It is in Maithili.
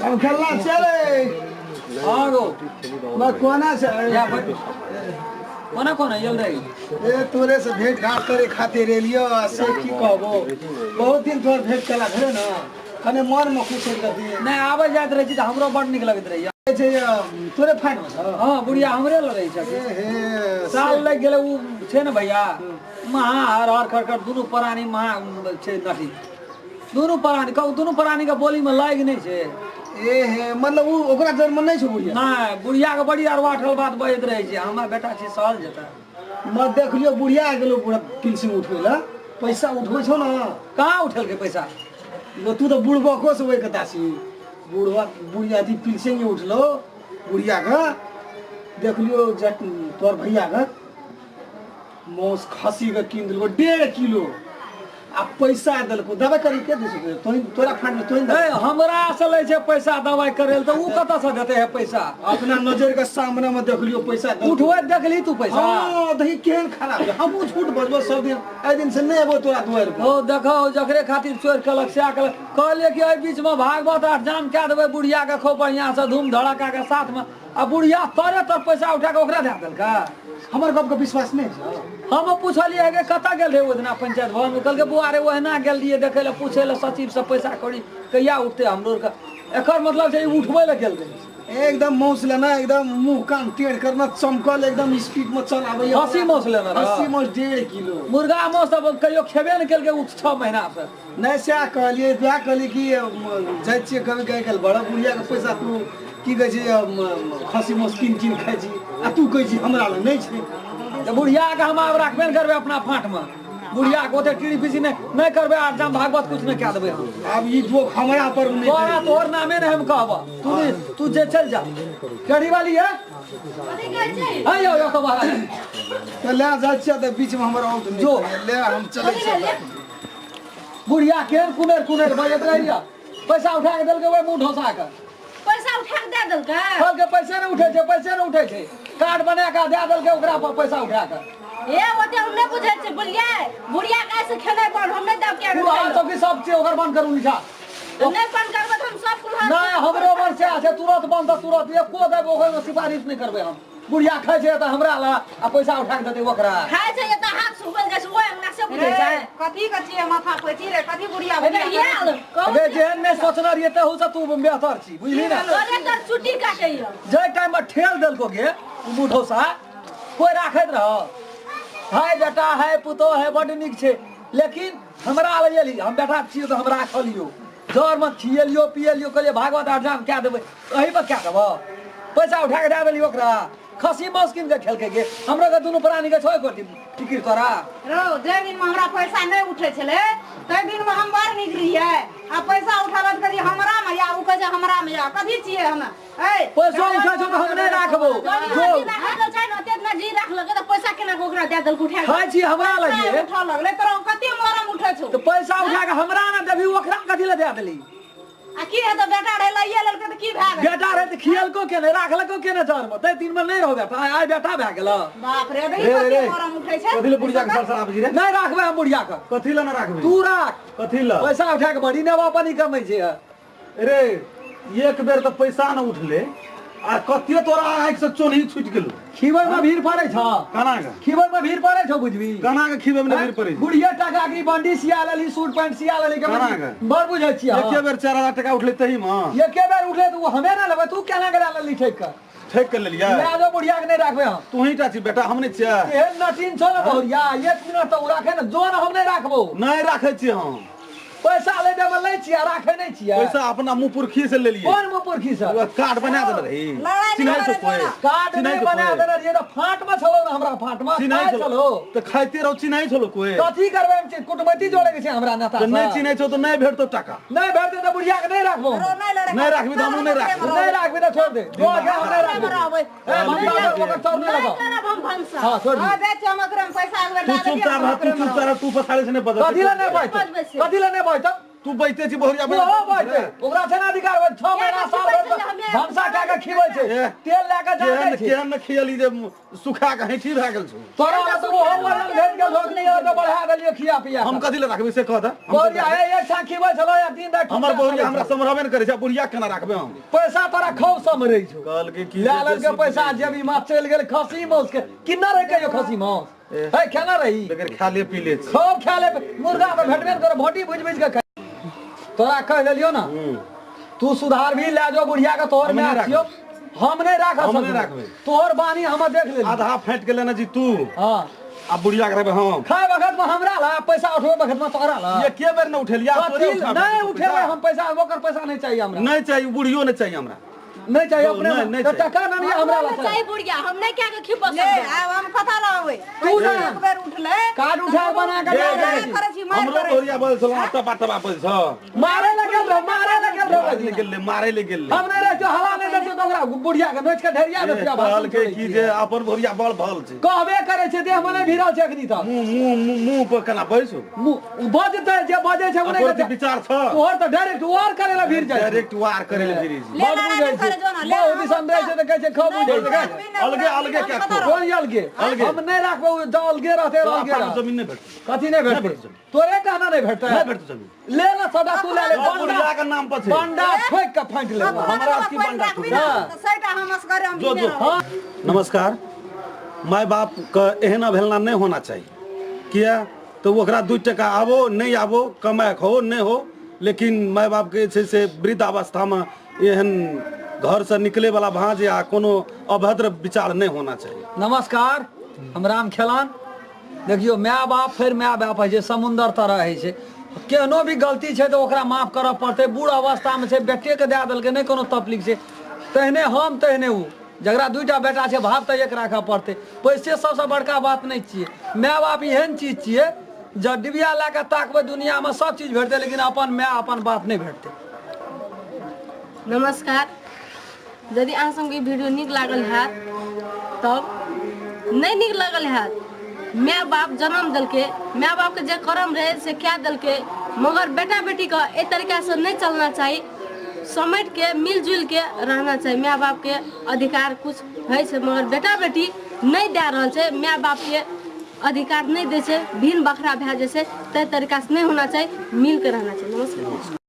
हम खेलना चले। हाँ गो। मैं कोना से या भाई कोना कोना येल रही। ए तोरे से भेंट घाट करे खातिर एलियो आ से की कहबो, बहुत दिन तोर भेंट कला भेले ना, कने मन में खुश हो गई। नहीं आबै जाइत रहै छी तऽ हमरो बड़ नीक लगैत रहैया। छै तोरे फाट में छौ? हाँ बुढ़िया हमरे लग रहै छै। ए हे साल लागि गेलै उ छै ने भैया, महा हर हर खर खर दुनू प्राणी महा छै नटी, दुनू प्राणी कहू, दुनू प्राणी के बोली में लागि नहि छै। ए हे मतलब उ ओकरा जन्म नहि छौ बुढ़िया? नहि, बुढ़िया के बड़ी अरवाठल बात बजैत रहै छै, हमरा बेटा छै सहल जेतै। म देखलियो बुढ़िया गेलो पूरा पिलसिंग उठबै ला, पैसा उठबै छौ ना। कहाँ उठेलकै पैसा? लो तू तऽ बुढ़बको से ओहि के दासी बुढ़वा बुढ़िया अथी पिलसिंग उठलो बुढ़िया के देखलियो जट तोर भैया के मौस खसी के कीन देलको 1.5 किलो आ पैसा देलको दवाई करी के दे सकै तोही तोरा फाट में तोही ए हमरा से लै छै पैसा दवाई करे ल, तऽ उ कतऽ से देतै है पैसा? अपना नजर के सामने में देखलियो पैसा देलको। उठबै देखली तू पैसा? हाँ, दही केहन खराब छै। हमहूँ झूठ बजबो सब दिन, एहि दिन से नहि एबो तोरा दुआरि पर। ओ देखो जकरे खातिर चोरि केलक सएह केलक। कहलियै कि एहि बीच में भागवत आर जाम कए देबै बुढ़िया के, खूब बढ़िया से धूम धड़ाका के साथ में, आ बुढ़िया तरे तर पैसा उठा के ओकरा दए देलकै। हमर गप के विश्वास नहि छै? हम पुछलियै हे कतऽ गेल रहे ओहि दिना पंचायत भवन में? कहलकै बौआ रे ओहिना गेल रहियै देखै लए, पूछै लए सचिव से पैसा कौड़ी कहिया उठतै हमरो आरके। एकर मतलब छै ई उठबै लए गेल रहै। एकदम मौस लेना, एकदम मुंह कान टेढ़ करना, चमकल एकदम स्पीड में चल आबैया। खस्सी मौस लेना रहै। खस्सी मौस 1.5 किलो। मुर्गा मौस तऽ कहियो खेबे नहि केलकै ओ 6 महीना से। नहि सएह कहलियै, वएह कहलियै कि जाइ छियै कभी कभी काल बड़ा बुढ़िया के पैसा तू की कहै छै खस्सी मौस कीन कीन खाइ छी आ तू कहै छी हमरा लग नहि छै। तऽ बुढ़िया के हम आब राखबे ने करबै अपना फाँट में, बुढ़िया के ओते टीरी पीसी नहि करबै, आर जाम भागवत कुछ नहि कए देबै हम। आब ई जोक हमरा पर नहि तोरा तोहर नामे नहि हम कहबऽ, तू नहि, तू जे चल जा। केड़ी वाली है? हाँ यौ, यौ, तो बाहर। तऽ लए जाइ छियै तऽ बीच में हमर आउट जो। ले हम चलै छियै। बुढ़िया केहन कुनेर कुनेर बजैत रहैया, पैसा उठा के देलकै ओहि मुँह ढोसा के। पैसा उठा के दए देलकै? कहलकै पैसे नहि उठै छै, पैसे नहि उठै छै, कार्ड बना के दए देलकै ओकरा पर पैसा उठा के। ए ओते हम नहि बुझै छियै, बुझलियै? बुढ़िया गाय से खेनाइ बंद हम नहि देब किया कुल्हाड़ चौकी सब छै ओकर बंद करू नीचा। नहि बंद करबै तऽ हम सब कुल्हाड़ नहि हमरो बंद से छै, तुरंत बंद तऽ तुरंत एको देब ओकर में सिफारिश नहि करबै हम। बुढ़िया खाइ छै तऽ हमरा ला आ पैसा उठा के देतै ओकरा। खाइ छै तऽ हाथ सुखल जाइ छै ओहि अंगना से बुझै छै। कथी के छियै माथा पैची रे, कथी बुढ़िया हे बुढ़िया यार, कहू गे जेहन नहि सोचने रहियै तहू से तू बेहतर छी, बुझली ना? तोरे तर चुट्टी काटैया। जाहि टाइम में ठेल देलको गे उ मुठौसा कोइ राखैत रह, हाय बेटा हाय पुतोह है बड्ड नीक छै, लेकिन हमरा लग एली हम बेटा छियै तऽ हम राखलियौ, जर में खिएलियौ पिएलियौ, कहलियै भागवत अरजान कए देबै, एही पर कए देबऽ, पैसा उठा के दए देलियै ओकरा। खस्सी मांस कीन के खेलकै गे, हमरा के दुनू प्राणी के छौ एको फिकिर तोरा। रौ जाहि दिन में हमरा पैसा नहि उठै छलै ताहि दिन में हम बड़ नीक रहियै, आ पैसा उठाबऽ तऽ कहलियै हमरा में या, ओ कहै छै हमरा में या, कथी छियै हम? ए, पैसो उठै छौ तऽ हम नहि राखबौ। जो राखल छै ने ओते ना जी राखलकै तऽ पैसा केना के ओकरा दए देलकै उठा के? खाइ छी हमरा लगे। उठऽ लगलै तोरा कते मरम उठै छौ। तऽ पैसा उठा के हमरा ने देबही, ओकरा कथी लए दए देली? आ की हेतौ बेटा रहै लइए लेलकै तऽ की भए गेलै? बेटा रहै तऽ खियलको के नहि, राखलको के नहि जरमे, ताहि दिनमे नहि रहौ बेटा, आइ बेटा भए गेल। बाप रे, देखी रे, कते रे। मरम उठै छै। कथी ले बुढ़िया के सरसरा रे? नहि राखबै हम बुढ़िया के। कथी ले न राखबै? तू राख। कथी ले? पैसा उठा के बड़ी नेवा पानी कमै छै। रे एक बेर तऽ पैसा न उठले आ कते तोरा आँखि से चोन्ही छूटि गेलो। खिबै में भीड़ पड़ै छौ। केना के? खिबै में भीड़ पड़ै छौ, बुझबी? केना के खिबै में भीड़ पड़ै छै? बुढ़िया टका के बंडी सिया लेली, सूट पैंट सिया लेली, के केना के? बड़ बुझै छियै। एके बेर 4000 टका उठले तही में। एके बेर उठले तऽ ओ हमे ना लेबै, तू केना के लेली ठेक के? ठेक के लेलियै? लए जो बुढ़िया के नहि राखबै हम। तू ही टा छी बेटा, हम नहि छियै। एहन नटीन छौ ने बहुरिया, 1 मिनट तऽ ओ राखे ने, जो ने हम नहि राखबौ। नहि राखै छियै हम। पैसा ले देबै लै छियै, राखै नहि छियै। पैसा अपना मुँह पुरखी से लेलियै। कोन मुँह पुरखी से? ओ कार्ड बना देने रही। लड़ाई नहि चिन्है छौ करै कोइ? जोड़ा। कार्ड चिन्है नहि छौ बना कोइ? देने रहियै तऽ फाँट में छलौ ने, हमरा फाँट में चिन्है खाइ छलौ। छलौ। तऽ खाइते रहौ, चिन्है छलौ कोइ? कथी करबै हम? कुटमैती जोड़े के छै हमरा नेता तऽ नहि से। चिन्है छौ तऽ नहि भेटतौ टाका। नहि भेटतै तऽ बुढ़िया के नहि राखबौ। रो, नहि लड़ै। नहि राखबी तऽ हमहूँ नहि राखबै। नहि राखबी तऽ छोड़ दे। जो आगे हम नहि राखबै। रहबै। ए, भनसा ओकर चौर नहि नहि लगाउ। करब हम भनसा। हाँ, छोड़ हाँ, दे। जाइ छियै हम ओकरे में पैसा एक बेर तू दए देलियै, चुपचाप हम रह, तू ओकरे में चुपचाप रह, तू पछाड़ी से नहि बजत। कथी लए नहि बजतौ? बजबै छै। कथी लए नहि बजतौ? तू बैठते छी बहुरिया ओहो बैठे ओकरा छै ने अधिकार ओहि 6 महीना साल भरि तक भनसा कए के खिबै छै ए, तेल लए के जा केहन जाइ छै केहन ने खियली जे सुखा के हैठी भए गेल छौ तोरा लए तऽ ओहो वजन घटि गेल छौ कि नहि तऽ बढ़ा देलियै खिया पिया हम कथी लए राखबै से कह दे हम बहुरिया हे एक छाँ खिबै छलो या दिन राति हमर बहुरिया हमरा सम्हरबे ने करै छै बुढ़िया केना राखबै हम पैसा तोरा खूब सम्हरै छौ कहलकै की लए लेलकै पैसा जेबी में चलि गेल खसी मांस के किन्ना रहे कहियो खसी मांस है खेना रही बगैर खा ले पी ले छी खूब खा ले मुर्गा तऽ भेटबे ने करे भोटी भुजि भुजि के खाइ तोरा कहि देलियौ ने तू सुधार भी लए जो बुढ़िया के तोहर हम माय नहि छियौ हम नहि राखब हम नहि सकबो। राखबै। तोहर बानी हम देख लेली आधा फेंट के लेने छी तू हाँ आ बुढ़िया के रहबै हम खाए वक्त में हमरा ला पैसा उठबै वक्त में तोरा ला ये के बेर न उठेलिया तोरे कथी उठाबै नहीं छी उठेबै पैसा। हम पैसा ओकर पैसा नहीं चाहिए हमरा नहीं चाहिए बुढ़ियो नहीं चाहिए हमरा नहीं चाहिए अपने नहीं, में। नहीं तो चाहिए। टका नहीं हमरा ला चाहिए बुढ़िया हम नहीं क्या के खिबो ले सकबै आब हम कथा रहबै तू ना। एक बेर उठलै कार्ड उठा के बना के गे, दे गे, दे। करै छी, मारि हमरो करै छी। बहुरिया बोल छलो टपा टपा बोल छ मारे लगल रहो मारे लगल रहो मारे ले गेल ले, मारे ले गेल ले। हम नहीं रहे हवा नहीं दै तो ओकरा बुढ़िया के नोच के ढेरिया दे भाषण कहलकै छोड़ै की छियै। जे अपन बहुरिया बड़ भल छै कहबे करे छै देह में नहीं भिड़ल छै अखनी तक मुंह मुंह मुंह मुंह पर केना बैसू मुँह बजतै जे बजै छै ओ नहि तोहर विचार छ तोहर तऽ डायरेक्ट वार करे ला भिड़ जाइ छै डायरेक्ट वार करे ले भिड़ी छै ले बड़ लड़ाइ बुझै नहि करे छै जो ना, ले बहुत हम दिसन रहै छै तऽ कहै छै खा बुझै नहि, छै नहि, अलगे अलगे हम क्या कतऽ खो? कोन अलगे अलगे। हम नहि राखबै ओ जँ अलगे रहतै तोरा अलगे अपन रहतै। जमीन नहि भेटतौ कथी नहि नहि भेटतै भेटतौ जमीन। तोरे कहना नहि भेटतै नहि भेटतौ जमीन ले ना सदा तू ले ले सब बुढ़िया के नाम पर छै बंडा ठोक के फाँटि लेबो हमरा की बंडा राखबी ना तऽ सैटा हम असगरे हम जो, बिने जो। रहब। हाँ नमस्कार माय बापके एहन अवहेलना नहि होना चाही किया तऽ ओकरा 2 टका आबो नहि आबो कमाए हो नहि हो लेकिन माय बापके जे छै से वृद्ध अवस्थामे एहन घरसँ निकलैवला भाँज या कोनो अभद्र विचार नहि होना चाही। नमस्कार, हम राम खेलान। देखियौ, माय बाप फेर माय बाप होइ छै, समुन्दर तरह होइ छै। केहनो भी गलती छै तऽ ओकरा माफ करऽ पड़तै। बूढ़ अवस्थामे छै, बेटेके दए देलकै, नहि कोनो तकलीफ छै। तेहने हम तेहने ओ, जकरा 2टा बेटा छै, भाव तऽ एक राखऽ पड़तै। पैसे सबसँ बड़का बात नहि छियै। माय बाप एहन चीज छियै, जब डिबिया लए कऽ ताकबै दुनियामे सब चीज भेटतै, लेकिन अपन माय अपन बाप नहि भेटतै। नमस्कार, यदि अहाँ सबके वीडियो नीक लागल हैत तब नहि नीक लागल हैत, माय बाप जन्म देलकै, माय बापके जे कर्म रहै से कए देलकै, मगर बेटा बेटीके एहि तरीकासँ नहि चलना चाही। समेटके मिलजुलके रहना चाही। माय बापके अधिकार कुछ होइ छै, मगर बेटा बेटी नहि दए रहल छै, माय बापके अधिकार नहि दै छै, भिन्न बखरा भए जाइ छै। ताहि तरीकासँ नहि होना चाही, मिलके रहना चाही। नमस्कार।